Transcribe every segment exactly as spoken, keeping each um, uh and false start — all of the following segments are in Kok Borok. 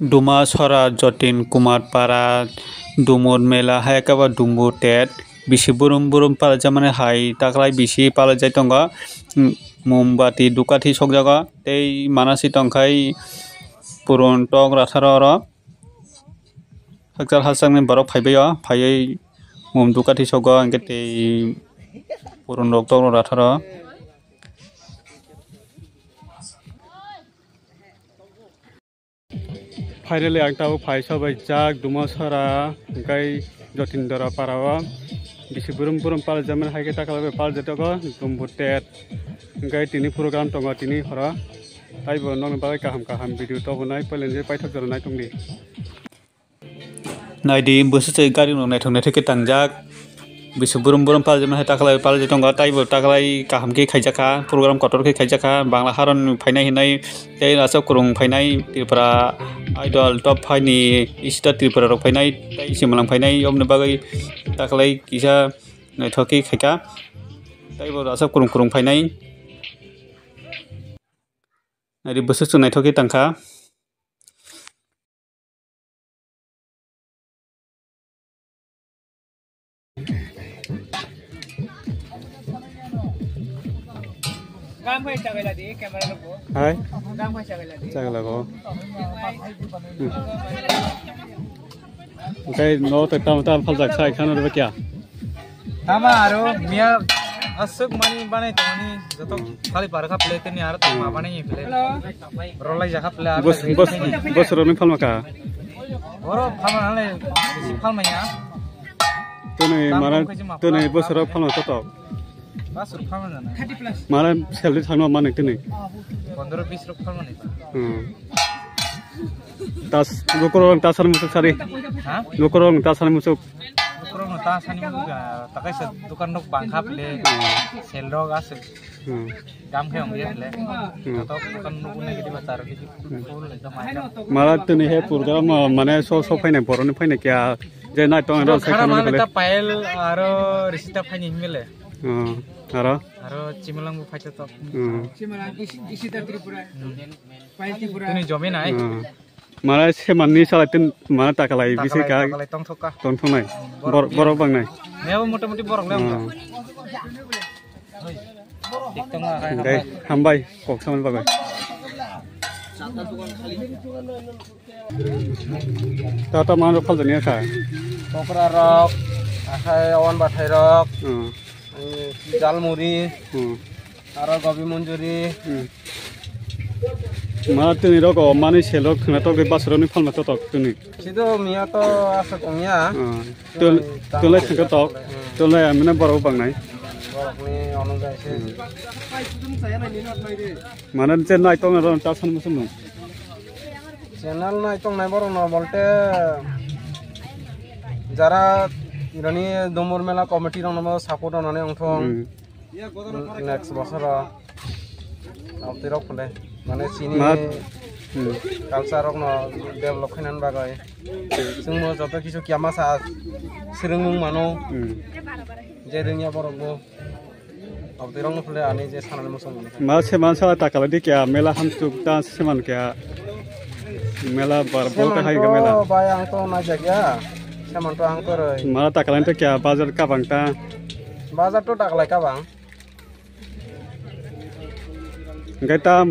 Dumasora, Jotin Kumar Para, Dumur Mela, hai khe bo Dumbu Tet, bisi burum burum palaijakmani hai taklai bisi palaijak tongo. Mombati dukathi sokjago tei manasi tongkhai purun tok ratharo oro. Hakchal hachakni borok phaibai o, phaiwi mum dukathi sogo, hwnkhe tei purun rok tok ratharo. Finally, ang tabuk phai sobaijak Dumasora, hwnkhe Jotindra Para o. Bisi burum burum paljakmani hai khe takhla bai paljak tongo, Dumbu Tet. Hwnkhe tini program tongo, tini horo. Taibo nokni bagwi kaham kaham video tobonai, poilani je paithak jora naitongdi. Naidi, bwswk se gari rok naithok naithok khe tangjak. Bisi burum burum paljakmani hai takhla bai paljak tongo, taibo takhla kaham khe khaijakha, program kotor khe khaijakha, Bangla Haron phainai hinwi tei Rachab Kurung phainai, Tripura Idol top five ni East Tripura rok phainai, tei Simlang phainai, oboni bagwi takhla kisa naithok khe khaikha, taibo Rachab Kurung Kurung phainai. Naidi, bwswk se naithok khe tangkha. Hai. Chaglago. Hmm. Oke, no te tam tam phal jak sai khano re kya? Tama aro miya aswk mani banai tongmani joto phali par kha plate ni aro tama banai ni plate. Rolai jakha plate aro. Bos, bos, bos roni phalma kha. Oro phalma nale bisi phalma ya. Tini mara tini bosoro phalma toto. Bas rok phalma jana. Mara salary thangno mani tini. Pondro bis rok phalma ni. Hmm. Tas, lukurok ta sani musuk sari. Ha? Lukurok ta sani musuk. Lukurok ta sani musuk, ah, takai sa dukan rok bangkha ple. Hmm. Sel rok aswk. Hmm. Dam khe ong ye ple. Hmm. Joto dukan nugu nai gidi ba tar gidi. Hmm. Full ekdom item. Mara tini he program, ah, mane so so phainai boroni phainai kya je nai tong ro sai khana mane ta Payal aro Rishita phaini himile. Hmm. Aro? Aro Chimalang bo phaito to. Hmm. Chimalang isi, isi ta Tripura. Hmm. Payal Tripura. Tini jomi nai. Hmm. Mara semanni salai tin mara takalai bisi ka takalai tongthok ka. Tongthok nai. Borok borok bang nai. Neo motamuti borok le. Hmm. Tik tong la khai. Hambai, hambai, kok samani bagwi. Tata man rok phaljani kha. Pokra rok, akhai awan bathai rok, hmm, jalmuri, hmm, aro gobi manjuri. Hmm. Ma tini rok o mani sel rok khna tok de bas rok ni phalma to tok tini. Sido miya to asa tongya. Hmm. Tul, tulai thangka tok. Hmm. Tulai amina borok bangnai. Borok ni ono jai se. Hmm. Mana je nai tong ro ta san musun no. Channel nai tong nai borok no bolte jara irani Domor Mela committee rok no support rwnani ongthong. Hmm. Next bosoro abti rok phule mane chini ma, hmm, culture rok no develop khainani bagwi chwngbo joto kisu kiyama sa swrwngmung mano. Hmm. Je rwngya borok bo. Abdurrahman phule ani je sanani muchung mani. Ma se man sala takala di kya mela ham tuk ta se man kya mela bar bo ka hai ga mela. Bai ang to na jagya. Seman to ang to roi. Ma takala to kya bazar ka bang ta. Bazar to takala ka bang. Gai ta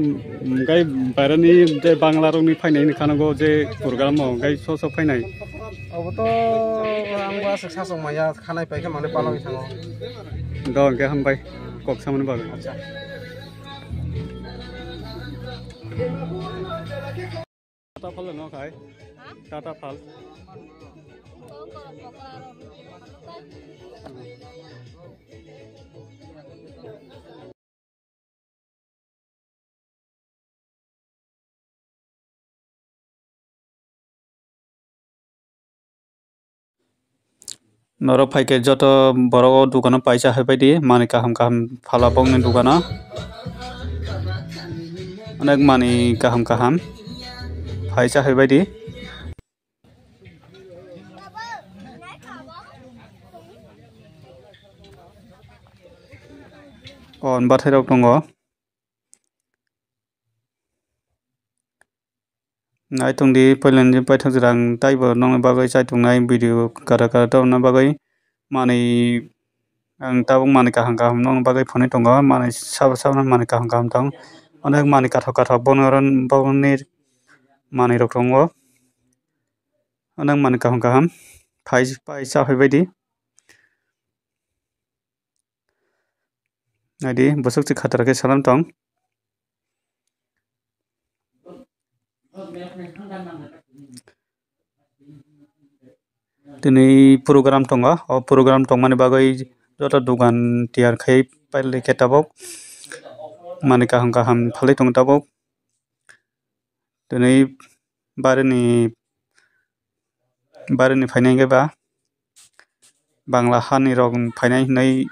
gai bairani je Bangla rok ni phainai ni khana go je program o gai so so phainai. Obo to ang bo aswk sasok maya khanai paikha mane palogwi thango. Do hwnkhe hambai kok samani bagwi. Acha. Tata phal no khai. Ha? Tata phal. Norok phaikhe joto borok o dukano paisa haibaidi manwi kaham kaham phala bokni dukano onek manwi kaham kaham paisa haibaidi. O bathai rok tongo. Naitung di, puila ni paithak jora ang taibo nokni bagwi chaitungnai video kara kara tongna bagwi manwi, ang tabuk manwi kaham kaham nokni bagwi phunwi tongo, manwi sabo sabo manwi kaham kaham tong, onek manwi kathok kathok bono oro bokni manwi rok tongo, onek manwi kaham kaham phai pai cha phaibaidi. Naidi, bwswk se khatara khe salam tong. Tini program tongo, o program tongmani bagwi joto dogan tiyar khai pailai khe tabuk manwi kaham kaham phalwi tongo tabuk. Tini barini, barini phainai hwnkhe ba Bangla hani rok phainai hinwi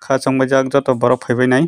kha chongbaijak joto borok phaibainai.